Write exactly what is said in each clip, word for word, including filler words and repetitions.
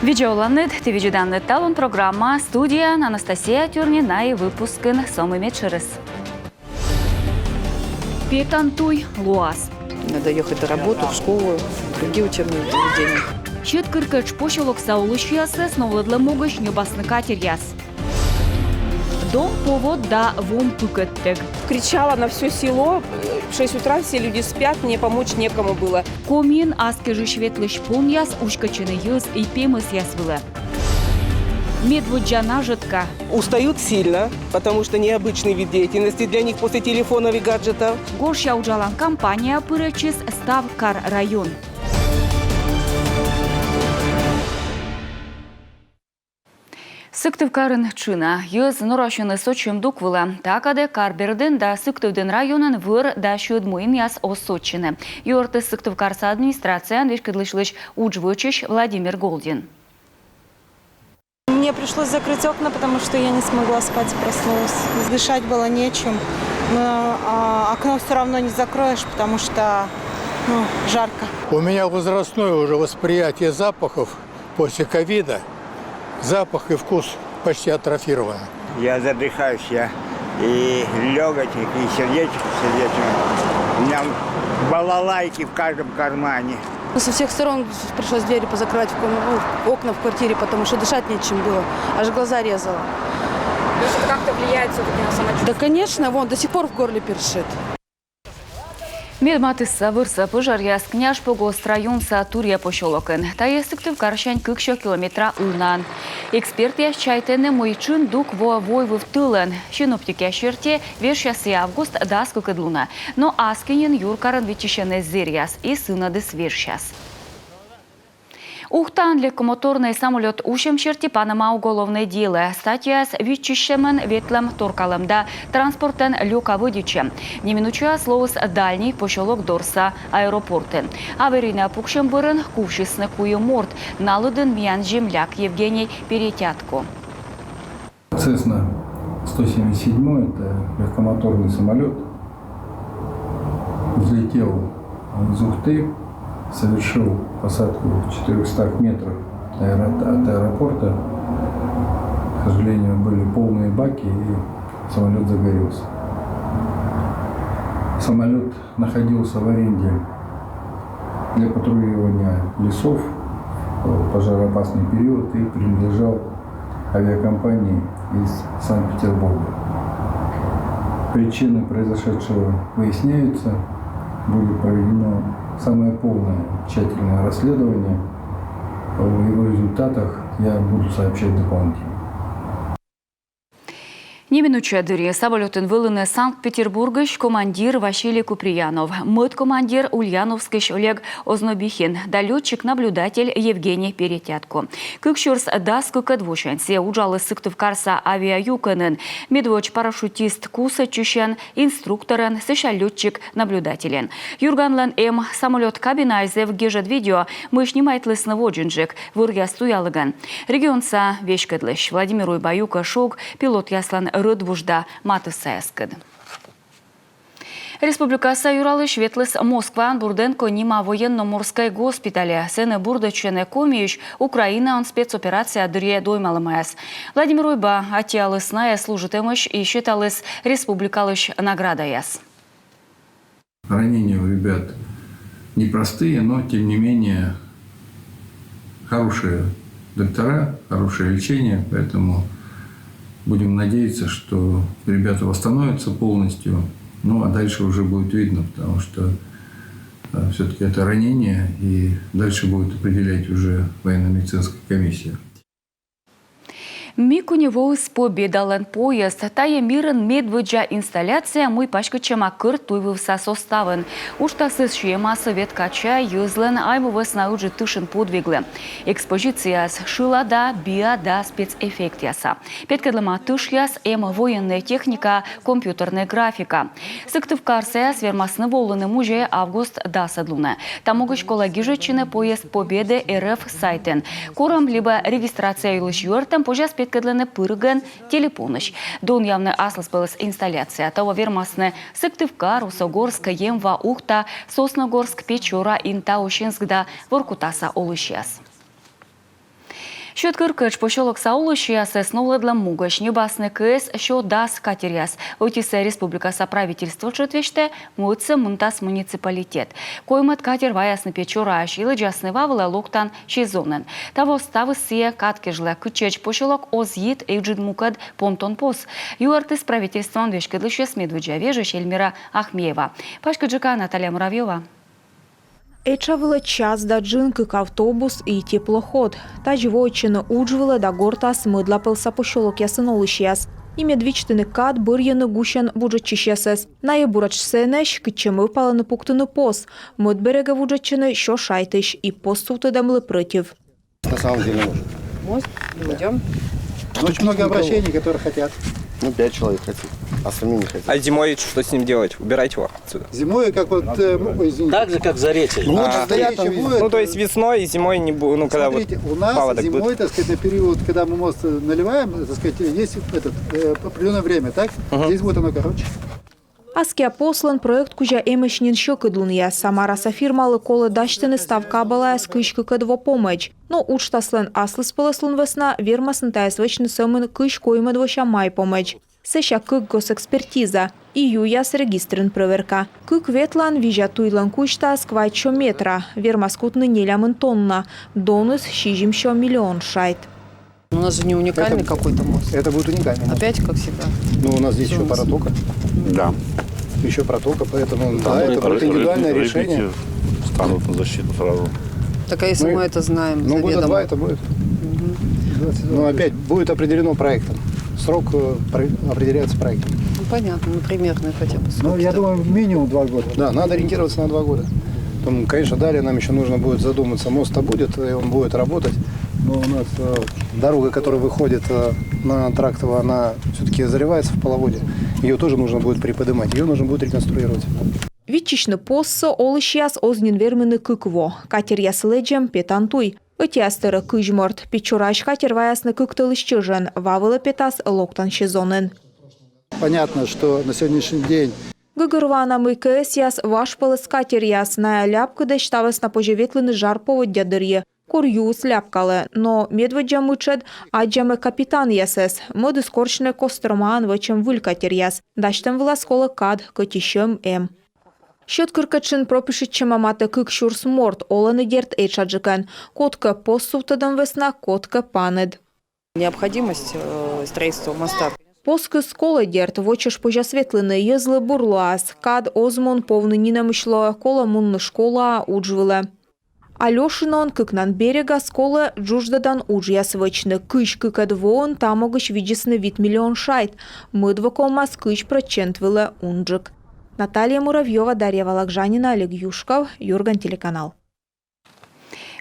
Видза оланныд! Ті видзӧданныд «Талун» программа. Студияын Анастасия Тюрнина. И выпускын со медшӧрыс. Петан туй лоас. Надо ехать на работу, в школу, в другие учебные заведения. Сьӧд Кыркӧтш посёлокса олысьясӧс новлӧдлӧм могысь ньӧбасны катеръяс. Дом повод да вом пыкӧдтӧг. Кричала на всё село. В шесть утра все люди спят, мне помочь некому было. Комиын ас кежысь ветлысь понъяс уськӧдчӧны йӧз и пемӧсъяс вылӧ. Медводдза нажӧтка. Устают сильно, потому что необычный вид деятельности для них после телефонов и гаджетов. Гожся уджалан кампанияӧ пырӧдчис став кар-район. Сыктывкарын тшына. Йӧз норасьыныс сотчӧм дук вылӧ. Та кадӧ кар бердын да Сыктывдін районын вӧр да сьӧд муинъяс оз сотчыны. Юӧртіс Сыктывкарса администрацияӧн веськӧдлысьлысь удж вӧчысь Владимир Голдин. Мне пришлось закрыть окна, потому что я не смогла спать, проснулась. Дышать было нечем. Но, а, окно всё равно не закроешь, потому что, ну, жарко. У меня возрастное уже восприятие запахов после ковида. Запах и вкус почти атрофированы. Я задыхаюсь, я и легочник, и сердечник, сердечник. У меня балалайки в каждом кармане. Ну, со всех сторон пришлось двери позакрывать, в ком-, ну, окна в квартире, потому что дышать нечем было. Аж глаза резало. То есть это как-то влияет всё-таки на самочувствие? Да, конечно, вон до сих пор в горле першит. Мед матысса вӧрса пӧжаръяс Княжпогост районса Турья посёлокын. Тайӧ Сыктывкарсянь кыксё километра ылнаын. Экспертъяс чайтӧны, мый тшын дук воӧ войвыв тӧлӧн. Синоптикъяс серти, вежсяс сійӧ август дас кыкӧд лунӧ. Но аски нин юркарын виччысьӧны зэръяс, и сынӧдыс вежсяс. Ухтаын легкомоторнӧй самолёт усьӧм серти панӧма уголовнӧй делӧ. Статьяыс виччысьӧмӧн ветлӧм, торкалӧм да транспортӧн лёка вӧдитчӧм. Неминучаыс лоис дальний посёлок дорса аэропортын. Аварийнӧ пуксьӧм бӧрын кувсисны куим морт, на лыдын миян земляк Евгений Перетятко. Cessna сто семьдесят седьмой, это легкомоторный самолёт, взлетел из Ухты, совершил посадку в четырёхстах метрах аэро-, от аэропорта. К сожалению, были полные баки, и самолёт загорелся. Самолёт находился в аренде для патрулирования лесов в пожароопасный период и принадлежал авиакомпании из Санкт-Петербурга. Причины произошедшего выясняются. Будет проведено самое полное, тщательное расследование. О его результатах я буду сообщать дополнительно. Неминуча дырйи самолётын вӧліны Санкт-Петербургысь командир Василий Куприянов, мӧд командир Ульяновскысь Олег Ознобихин да лётчик-наблюдатель Евгений Перетятко. Кык сюрс дас кыкӧд восянь сійӧ уджаліс Сыктывкарса авиаюкӧнын, медводз парашютист кусӧдчысьӧн, инструкторӧн, сэсся лётчик-наблюдательӧн. Юрганлӧн эм самолёт кабинаын зэв гежӧд видео, мый снимайтлісны водзынджык вӧръяс туялігӧн. Регионса веськӧдлысь Владимир Уйба юкӧ шог пилотъяслӧн рӧдвуж да матыссаяскӧд. Республикаса юралысь ветліс Москваын Бурденко нима военно-морскӧй госпитальӧ. Сэні бурдӧдчӧны Комиысь Украинаын спецоперация дырйи доймалӧмаяс. Владимир Уйба аттьӧаліс найӧс служитӧмысь и сеталіс республикалысь наградаяс. Ранения у ребят непростые, но тем не менее хорошие доктора, хорошее лечение, поэтому будем надеяться, что ребята восстановятся полностью. Ну, а дальше уже будет видно, потому что все-таки это ранение, и дальше будет определять уже военно-медицинская комиссия. Микуневоыс Победалӧн поезд. Тайӧ мирын медводдза инсталляция, мый паськӧдчӧма кӧрт туйвывса составын. Уджтасыс сиӧма сӧвет кадся йӧзлӧн Айму вӧсна Ыджыд тышын подвиглы. Экспозицияыс шыла да, биа да спецэффектъяса. Петкӧдлӧма тышъяс, эм военнӧй техника, компьютернӧй графика. Сыктывкарсаяс вермасны волыны музейӧ август дасӧд лунӧ. Та могысь колӧ гижӧдчыны «Поезд Победы» РФ сайтын. Корӧм либӧ регистрация йылысь юӧртӧм позяс петкӧдлыны пырыгӧн телепонысь. Донъявны аслыспӧлӧс инсталляция. Таво вермасны Сыктывкар, Усогорск, Емва, Ухта, Сосногорск, Печора, Инта, Усинск да Воркутаса олысьяс. Сьӧд кыркӧтш посёлокса олысьясӧс новлӧдлӧм могысь ньӧбасны кӧ эз сё дас катеръяс. Ӧтисӧ республикаса правительство тшӧт весьтӧ, мӧдсӧ мынтас муниципалитет. Коймӧд катер ваясны Печораысь и лэдзасны ва вылӧ локтан сезонын. Таво ставыс сійӧ кад кежлӧ. Кытчӧдз посёлок оз йит ыджыд мукӧд понтон пос, юӧртіс правительствоӧн веськӧдлысьӧс медводдза вежысь Эльмира Ахмеева. Паськыдджыка Наталья Муравьёва. Этша вылӧ час да джын кык автобус и теплоход. Тадзи воӧдчӧны удж вылӧ да гортас мӧдлапӧлса посёлокъясын олысьяс. И мед вичтыны кад, бӧрйӧны гусьӧн буджӧдчысьясӧс. Найӧ буретш сэнӧсь, кытчӧ мӧвпалӧны пуктыны пос. Мӧд берегӧ вуджӧдчӧны сё шайтысь и пос сувтӧдӧмлы прӧтив. На самом деле нужен. Мост людям. Очень много обращений, которые хотят. Ну, пять человек хотят, остальные не хотят. А зимой что с ним делать? Убирать его отсюда? Зимой, как вот, э, м, извините. Так же, как Заречье. Ну, вот А. стоят там, Ну, то есть весной и зимой не бу-, ну, когда вот Смотрите, у нас паводок зимой, будет. Так сказать, на период, когда мы мост, э, наливаем, так сказать, есть этот, э, определённое время, так? Мгм. Здесь будет оно короче. Аскиа послӧн проект кузя эмӧсь нин сьӧкыдлунъяс. Самараса фирмалы колӧ дасьтыны став кабалаяс кызь кыкӧд во помӧдз. Но уджтаслӧн аслыспӧлӧслун вӧсна вермасны тайӧс вӧчны сӧмын кызь коймӧд вося май помӧдз. Сэсся кык гоsäкспертиза и юяс регистрын прӧверка. Кык ветлан визя туйлӧн кузьтас квайтсё метра, вермас кутны нелямын тонна, доныс сизимсё миллион шайт. У нас же не уникальный Это, какой-то мост. Это будет уникальный мост. Опять, как всегда. Ну, у нас здесь ещё протока. Да. Ещё протока, поэтому, да, это будет индивидуальное решение. Станут на защиту сразу. Так, а если Ну, мы это знаем ну, года заведомо? два это будет. Мгм. Но опять будет определено проектом. Срок, э, про-, определяется проектом. Ну, понятно, ну, примерно хотя бы. Ну, я думаю, минимум два года. Да, надо ориентироваться на два года. Там, конечно, далее нам ещё нужно будет задуматься, мост-то будет, и он будет работать, но у нас, э, дорога, которая выходит, э, на Антрактово, она всё-таки заливается в половодье. Её тоже нужно будет приподнимать, её нужно будет реконструировать. Виччысьны поссӧ олысьяс оз нин вермыны кык во. Катеръяс лэдзӧм петан туй. Ӧтиас тӧрӧ кызь морт. Печораысь катер ваясны кык тӧлысь чӧжӧн. Ва вылӧ петас локтан сезонын. Понятно, что на сегодняшний день Гӧгӧрвоана, мый КС-яс важ пӧлӧс катеръяс, найӧ ляпкыдӧсь, та вӧсна позьӧ ветлыны жар поводдя дырйи, кор юыс ляпкалӧ. Но медводдза мытшӧд — аддзамӧ капитанъясӧс. Мӧдыс корсьны Костромаын вӧчӧм выль катеръяс. Дасьтӧм вылас колӧ кад, кӧть и сьӧм эм. Сьӧд кыркӧтшын пропишитчӧма матӧ кык сюрс морт, олӧны, дерт, этшаджыкӧн. Кодкӧ пос сувтӧдӧм вӧсна, кодкӧ паныд. Необходимость, э, строительства моста. Поскыс колӧ, дерт, во чӧж позяс ветлыны, йӧзлы бур лоас. Кад оз мун, повны нинӧмысь лоӧ, колӧ мунны школаӧ, удж вылӧ. Алёшиноын кыкнан берегас колӧ джудждӧдан уджъяс вӧчны. Кызь кыкӧд воын та могысь видзисны вит миллион шайт. Мӧд во ковмас кызь прӧчент вылӧ унджык. Наталья Муравьёва, Дарья Вологжанина, Олег Юшков, «Юрган» телеканал.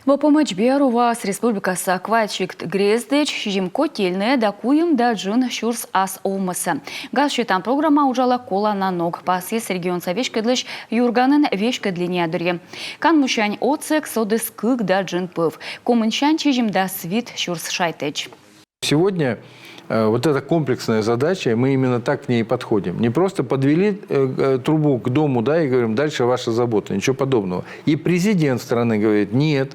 Во помӧдз биару воас республикаса квайт сикт-грездӧдз, сизим котельнӧйӧ да куим да джын сюрс ас овмӧсӧ. Газ сетан программа уджалӧ колана ног, пасйис регионса веськӧдлысь «Юрганын» веськӧд линия дырйи. Канмусянь отсӧг содіс кык да джын пӧв. Комынсянь сизимдас вит сюрс шайтӧдз. Сегодня, э, вот эта комплексная задача, и мы именно так к ней подходим. Не просто подвели, э, э, трубу к дому, да, и говорим: «Дальше ваша забота», ничего подобного. И президент страны говорит: «Нет».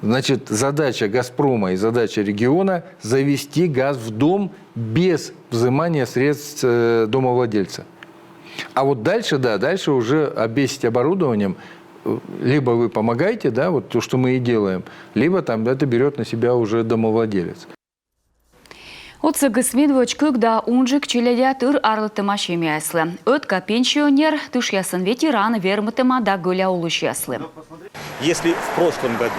Значит, задача «Газпрома» и задача региона — завести газ в дом без взимания средств, э, домовладельца. А вот дальше, да, дальше уже обвесить оборудованием, э, либо вы помогаете, да, вот то, что мы и делаем, либо там это берёт на себя уже домовладелец. Отсӧгыс медводз кык да унджык челядя тыр арлыдтӧма семьяяслы. Ӧтка пенсионер, тышъясын ветеран, вермытӧма да гӧля олысьяслы. Если в прошлом году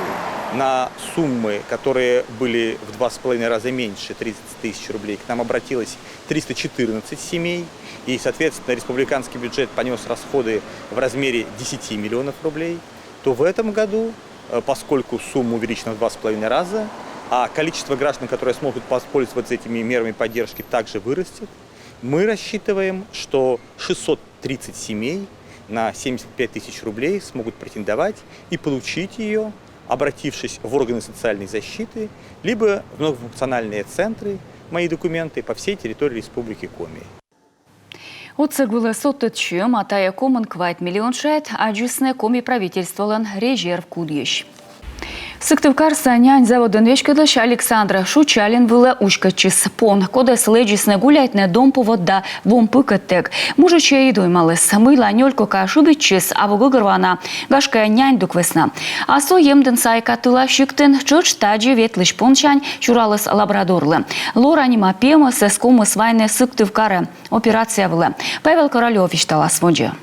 на суммы, которые были в два с половиной раза меньше, тридцать тысяч рублей, к нам обратилось триста четырнадцать семей, и, соответственно, республиканский бюджет понёс расходы в размере десяти миллионов рублей, то в этом году, э, поскольку сумма увеличена в два с половиной раза, а количество граждан, которые смогут воспользоваться этими мерами поддержки, также вырастет, мы рассчитываем, что шестьсот тридцать семей на семьдесят пять тысяч рублей смогут претендовать и получить её, обратившись в органы социальной защиты, либо в многофункциональные центры «Мои документы» по всей территории Республики Коми. Отсӧг вылӧ содтӧд сьӧм, а тайӧ комын квайт миллион шайт, аддзисны Коми правительстволӧн резерв кудйысь. Сыктывкарса нянь заводын веськӧдлысь Александр Шучалин вылӧ уськӧдчис пон, кодӧс лэдзисны гуляйтны домпувод да вом пыкӧттӧг. Мужичӧй и доймаліс, мыйла нёль кока шыбитчис, абу гӧгӧрвоана, гашкӧ, нянь дук вӧсна. А со Емдінса Айкатыла сиктын тшӧтш тадзи ветлысь понсянь сюраліс лабрадорлы. Лора нима пемӧсӧс ковмис вайны Сыктывкарӧ операция вылӧ. Павел Королёв висьталас водзӧ.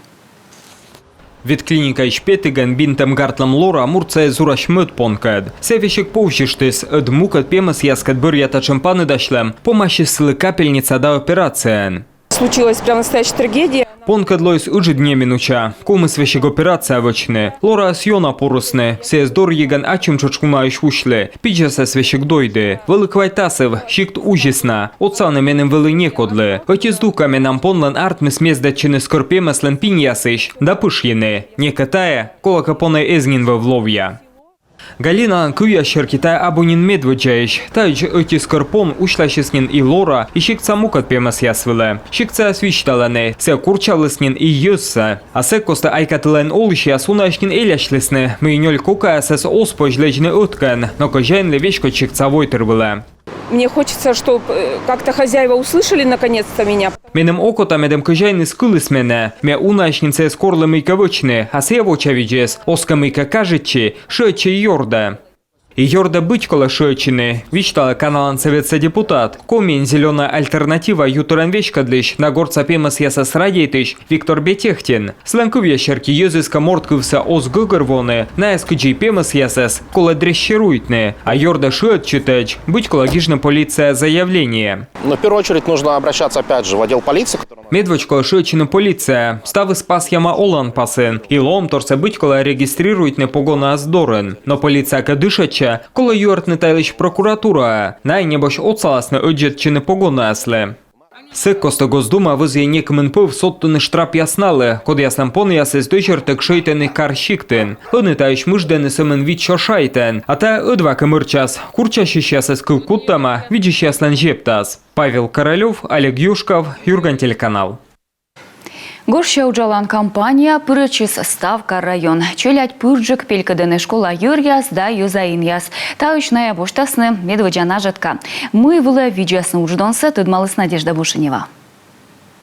Ветклиникаысь петігӧн бинтӧм-гартлӧм Лора муртса эз урась мӧд понкӧд. Сійӧ весиг повзьыштіс, ӧд мукӧд пемӧсъяскӧд бӧръя татшӧм паныдасьлӧм помасис сылы капельница да операцияӧн. Случилась прям настоящая трагедия. Понкӧд лоис ыджыд неминуча. Ковмис весиг операция вӧчны. Лораӧс ёна пурисны. Сійӧс дорйигӧн ачым тшӧтш унаысь усьлі. Пидзӧсӧс весиг дойді. Вӧлі квайт асыв, сикт узис на. Отсавны меным вӧлі некодлы. Ӧти здукӧ менам понлӧн артмис мездӧдчыны скӧр пемӧслӧн пиньясысь да пышйыны. Некӧ тайӧ, колӧкӧ, понӧ эз нин вӧв ловъя. Галиналӧн кывъяс серти, тайӧ абу нин медводдзаысь. Таӧдз ӧти скӧр пон усьласис нин и Лора, и сиктса мукӧд пемӧсъяс вылӧ. Сиктсаяс висьталӧны, сійӧ курччаліс нин и йӧзсӧ. А сэк кості Айкатылаын олысьяс унаысь нин элясьлісны, мый нёль кокаясӧс оз позь лэдзны ӧткӧн, но кӧзяинлы веськодь сиктса войтыр вылӧ. Мне хочется, чтоб, э, как-то хозяева услышали наконец-то меня. Меным окота, медым кӧзяиныс кыліс менӧ. Ме унаысь нин сійӧс корлі мыйкӧ вӧчны, а сійӧ вочавидзис, оз кӧ мыйкӧ кажитчы, шыӧдчӧй ёрдӧ. И ёрдӧ быть колӧ шыӧдчыны, висьталӧ Каналан Сӧветса депутат, Комиын «Зелёная альтернатива» ютырӧн веськӧдлысь да гортса пемӧсъясӧс радейтысь Виктор Бетехтин. Сылӧн кывъяс серти, йӧзыс кӧ морт кывсӧ оз гӧгӧрвоны, найӧс, кыдзи пемӧсъясӧс, колӧ дрессируйтны, а ёрдӧ шыӧдчытӧдз быть колӧ гижны полицияӧ заявление. Но в первую очередь нужно обращаться опять же в отдел полиции, который у нас... Медводз колӧ шыӧдчыны полицияӧ, ставыс пасйӧма оланпасын, и лоӧмторсӧ быть колӧ регистрируйтны погонаяс дорын. Но полиция кӧ дышӧдчӧ, колӧ юӧртны та йылысь прокуратураӧ, найӧ, небось, отсаласны ӧддзӧдчыны погонаяслы. Сэк кості Госдума вӧзйӧ некымын пӧв содтыны штрапъяс налы, кодъяслӧн понъясыс дӧзьӧртӧг шӧйтӧны кар сиктын. Ӧні таысь мыждӧны сӧмын вит сё шайтӧн, а тайӧ ӧдвакӧ мӧрчас. Курччасьысьясӧс кыв куттӧма, видзысьяслӧн зептас. Павел Королёв, Олег Юшков, «Юрган» телеканал. Гожся уджалан кампанияӧ пырӧдчис став кар-район. Челядь пырджык пелькӧдӧны школа йӧръяс да йӧза инъяс. Таысь найӧ босьтасны медводдза нажӧтка. Мый вылӧ видзасны удждонсӧ, тӧдмаліс Надежда Бушенева.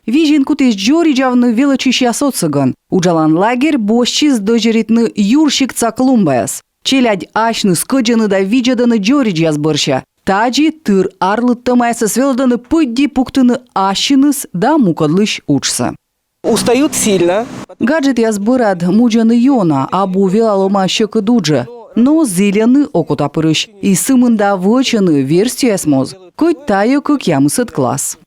Визин кутіс дзоридзавны велӧдчысьяс отсӧгӧн. Уджалан лагерь босьтчис дӧзьӧритны юр сиктса клумбаяс. Челядь асьныс кӧдзӧны да видзӧдӧны дзоридзьяс бӧрся. Тадзи тыр арлыдтӧмаясӧс велӧдӧны пыдди пуктыны ассьыныс да мукӧдлысь уджсӧ. Устают сильно. Гаджетъяс бӧрад мудзӧны ёна, абу велалӧма сьӧкыд уджӧ. Но зільӧны окотапырысь и сы мында вӧчӧны верстьӧяс моз, кӧть тайӧ кӧкъямысӧд класс.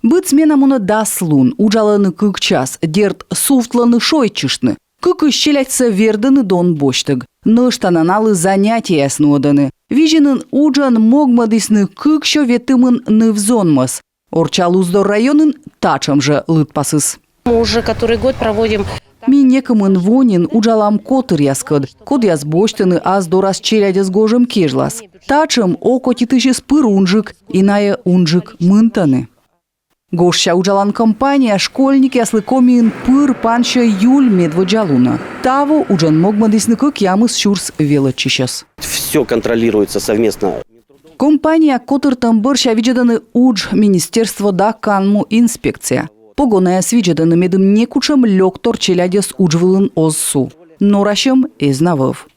Быд смена мунӧ дас лун, уджалӧны кык час, дерт, сувтлӧны шойччыштны. Кыкысь челядьсӧ вердӧны дон босьттӧг. Нӧшта на налы занятиеяс нуӧдӧны. Визинын уджӧн могмӧдісны кык сё ветымын ныв-зонмӧс. Орчча Луздор районын татшӧм жӧ лыдпасыс. Мы уже который год проводим... Ми некымын во нин уджалам котыръяскӧд, кодъяс босьтӧны ас дорас челядьӧс гожӧм кежлас. Татшӧм окотитысьыс пыр унджык, и найӧ унджык мынтӧны. Гожся уджалан кампания школьникъяслы Комиын пыр пансьӧ июль медводдза лунӧ. Таво уджӧн могмӧдісны кӧкъямыс сюрс велӧдчысьӧс. Всё контролируется совместно. Компания котыртӧм бӧрся видзӧдӧны удж министерство да канму инспекция. Погонаяс видзӧдӧны, медым некутшӧм лёктор челядьӧс удж вылын оз су. Норасьӧм эз на вӧв.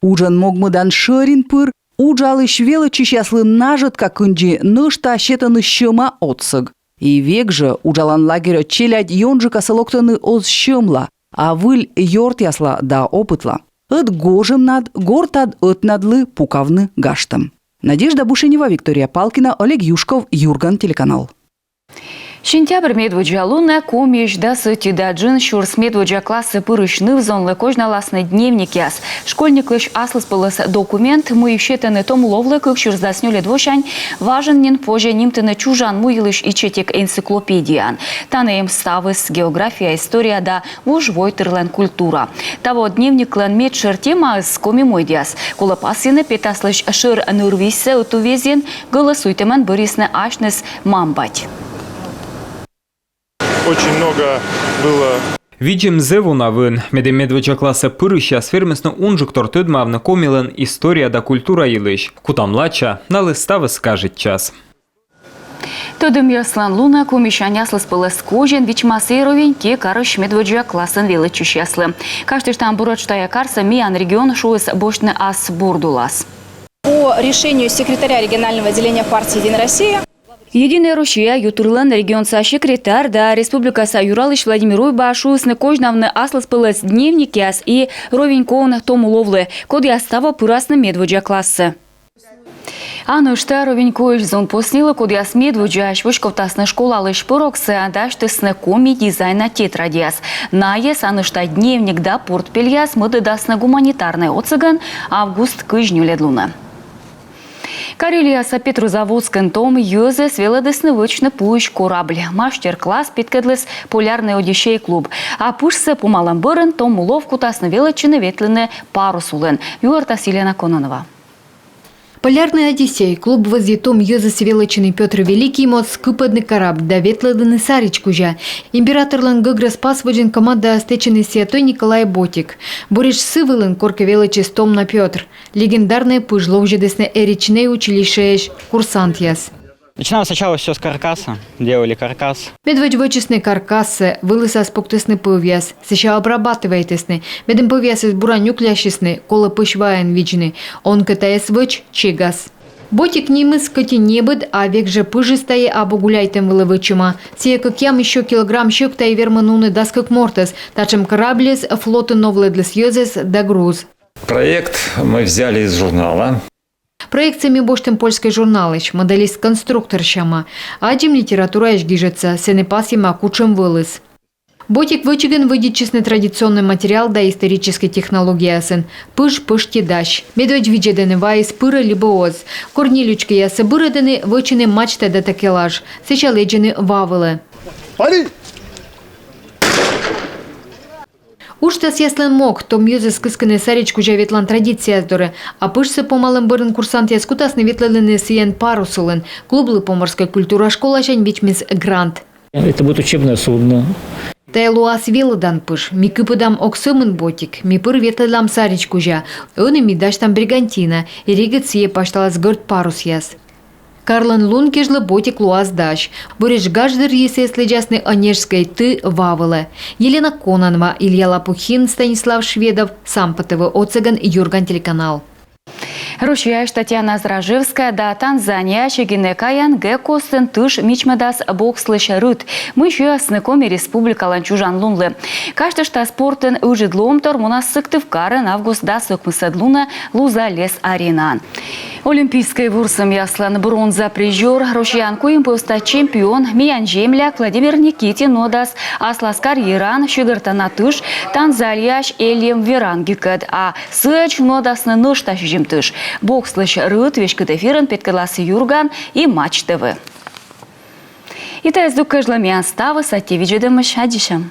Уджӧн могмӧдан шӧрин пыр уджалысь велӧдчысьяслы нажӧтка кындзи нӧшта сетӧны сьӧма отсӧг. И век жӧ уджалан лагерӧ челядь ёнджыкасӧ локтӧны оз сьӧмла, а выль ёртъясла да опытла. Ӧд гожӧмнад гортад ӧтнадлы пукавны гажтӧм. Надежда Бушенева, Виктория Палкина, Олег Юшков, «Юрган» телеканал. Сентябрь медводдза лунӧ Комиысь дас ӧти да джын сюрс медводдза классӧ пырысь ныв-зонлы козьналасны дневникъяс. Школьниклысь аслыспӧлӧс документ, мый сетӧны том ловлы кык сюрс дас нёльӧд восянь, важӧн нин позьӧ нимтыны чужан му йылысь ичӧтик энциклопедияӧн. Тані эм ставыс: география, история да вуж войтырлӧн культура. Таво дневниклӧн медшӧр темаыс — коми мойдъяс. Колӧ пасйыны, петаслысь шӧр нырвизьсӧ ӧтуввезйын гӧлӧсуйтӧмӧн бӧрйисны асьныс мам-бать. Очень много было. Видзӧм зэв уна вын. Медым медводдза классӧ пырысьяс вермисны унджыктор тӧдмавны Комилӧн история да культура йылысь. Кутам лача, налы ставыс кажитчас. Тӧдӧмъяслӧн лунӧ комиссионъяслыспӧлӧс козин вичмас и Ровеньки карысь медводдза классын велӧдчысьяслы. Казьтыштам, буретш тайӧ карсӧ миян регион шуис босьтны ас бурдулас. По решению секретаря регионального отделения партии «Единая Россия». «Единая Россия» ютырлӧн регионса секретарь да республикаса юралысь Владимир Уйба шуисны козьнавны аслыспӧлӧс дневникъяс и Ровенькоын том уловлы, кодъяс таво пырасны медводдза классӧ. А нӧшта Ровенькоысь зонпоснилы, кодъяс медводдзаысь воськовтасны школалысь пыр, оксӧ дасьтісны коми дизайна тетрадьяс. Найӧс, а нӧшта дневник да портпельяс мӧдӧдасны гуманитарнӧй отсӧгӧн август кызь нёльӧд лунӧ. Карелияса Петрозаводскын том йӧзӧс велӧдісны вӧчны пуысь корабль. Мастер-класс петкӧдліс «Полярный Одиссей» клуб. А пыжсӧ помалӧм бӧрын том улов кутасны велӧдчыны ветлыны парус улын. Юӧртас Елена Кононова. «Полярный Одиссей» клуб вӧзйӧ том йӧзӧс велӧдчыны Пётр Великий моз кыпӧдны корабль да ветлӧдлыны саридз кузя. Императорлӧн гӧгрӧс пас водзын командаас тэчӧны Святой Николай Ботик. Буретш сы вылын коркӧ велӧдчис том на Пётр. Легендарнӧй пыж ловзьӧдісны Эричнӧй училищеысь курсантъяс. Начинаем сначала всё с каркаса. Делали каркас. Медводз вӧчисны каркассӧ, вылысас пуктісны пӧвъяс, сэсся обрабатывайтісны. Медым пӧвъясыс бура нюклясисны, колӧ пӧсь ваӧн видзны. Он кӧ тайӧс вӧч, чегас. Ботик нимыс кӧть и небыд, а век жӧ пыжыс тайӧ абу гуляйтӧм вылӧ вӧчӧма. Сійӧ кӧкъямыс сё килограмм сьӧк тайӧ вермӧ нуны дас кык мортӧс. Татшӧм корабльыс флотын новлӧдліс йӧзӧс да груз. Проект мы взяли из журнала. Проектсӧ ми босьтім польскӧй журналысь, моделист-конструктор сяма. Аддзим литератураысь гижӧдсӧ, сэні пасйӧма, кутшӧм вӧлыс. Ботик вӧчигӧн вӧдитчисны традиционнӧй материал да историческӧй технологияясын. Пыж пӧшти дась. Медводз видзӧдӧны, вайыс пырӧ либӧ оз. Кор нелючкӧяссӧ бырӧдӧны, вӧчӧны мачта да такелаж. Сэсся лэдзӧны ва вылӧ. Пали! Уджтасъяслӧн мог — том йӧзӧс кыскыны саридз кузя ветлан традицияяс дорӧ. А пыжсӧ помалӧм бӧрын курсантъяс кутасны ветлӧдлыны сійӧн парус улын. Клублы Поморскӧй культура школасянь вичмис грант. Это будет учебное судно. Тайӧ луас велӧдан пыж. Ми кыпӧдам ог сӧмын ботик, ми пыр ветлӧдлам саридз кузя. Ӧні ми дасьтам бригантина, и регыд сійӧ пасьталас гӧрд парусъяс. Карлӧн лун кежлӧ ботик луас дась. Буретш гаж дырйи сійӧс лэдзасны Онежскӧй ты ва вылӧ. Елена Кононова, Илья Лопухин, Станислав Шведов, Сампо ТВ отсӧгӧн, Юрган телеканал. Россияысь Татьяна Зражевская да Танзанияысь Эгинэ Каян Г-костын тыш мичмӧдас бокслысь рыт, мый сиасны Коми Республикалӧн чужан лунлы. Казьтышта, спортын ыджыд лоӧмтор мунас Сыктывкарын август дас ӧкмысӧд лунӧ Луза лес аренаын. Олимпийскӧй ворсӧмъяслӧн бронза призёр, Россияын куим пӧвста чемпион, миян земляк Владимир Никитин нуӧдас аслас карьераын сигӧртана тыш Танзанияысь Эльям Верангикӧд, а сыӧдз нуӧдасны нӧшта сизим тыш. Бокслысь рыт веськыд эфирын петкӧдлас Юрган и Матч ТВ. И тайӧ здук кежлӧ миян ставыс. Аттьӧ видзӧдӧмысь, аддзысям.